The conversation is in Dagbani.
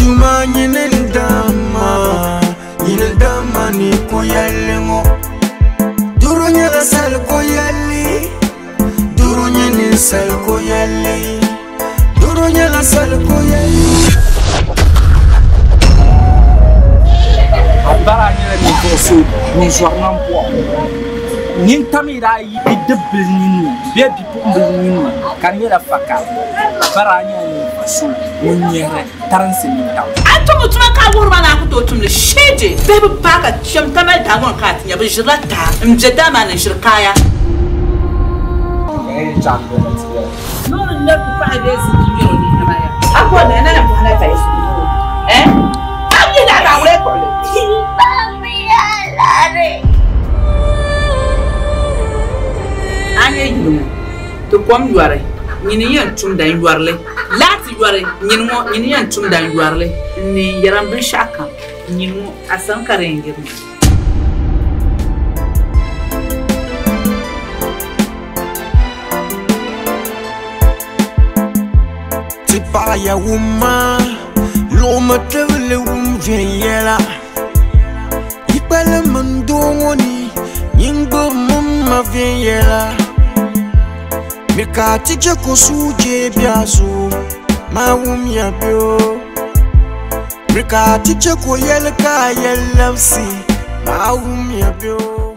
Duma nyini n-damma, nyini n-damma ni ko yɛlli ŋɔ. Doro nyɛla sali ko yɛlli, doro nyɛ ninsali ko yɛlli, doro nyɛla sali ko yɛlli. A bara nyɛla ninvuɣ so ŋun zɔri nambɔɣu. Nintam yi daa yi bidibbil ninni bee bipuɣimbil ninni ka di nyɛla fakari. A bara nyɛla ninvuɣ so ŋun nyɛhiri tarinsi nintam. A tumdi tuma ka a wuhiri ma ni a ku tooi tum li sheeje. Bihi bi paai ka kpɛm Tamale daa ŋɔ ni ka a ti nya bɛ ʒirila taha m-be daa maa ni n-ʒiri kaaya. Loori ŋmɛri kukpahi bee zinji ŋmɛr o niŋ maa ya. A bɔri ni a na yɛn bɔhi la ka yi suhu ni o, eh? A mi ni a daa wula kpuɣili. A nyɛ yili ŋɔ ti kom yɔri, nyini n-yɛn tumda n-yɔri li. Laati yɔri, nyini ŋɔ, nyini n-yɛn tumda n-yɔri li. N ni yɛra m binshɛɣukam, nyini ŋɔ, a sani ka di yɛn yirina. Ti paɣiya wumma, luɣimi tibili wum viɛnyɛla. Yi kpalim n doo ŋɔ ni, nyin gbibimi m ma viɛnyɛla. Miri ka ti je ka o suhudee be a zuɣu, maa wumya bɛ o. Miri ka ti che ka o yɛli ka a yɛli labisi, maa wumya bɛ o.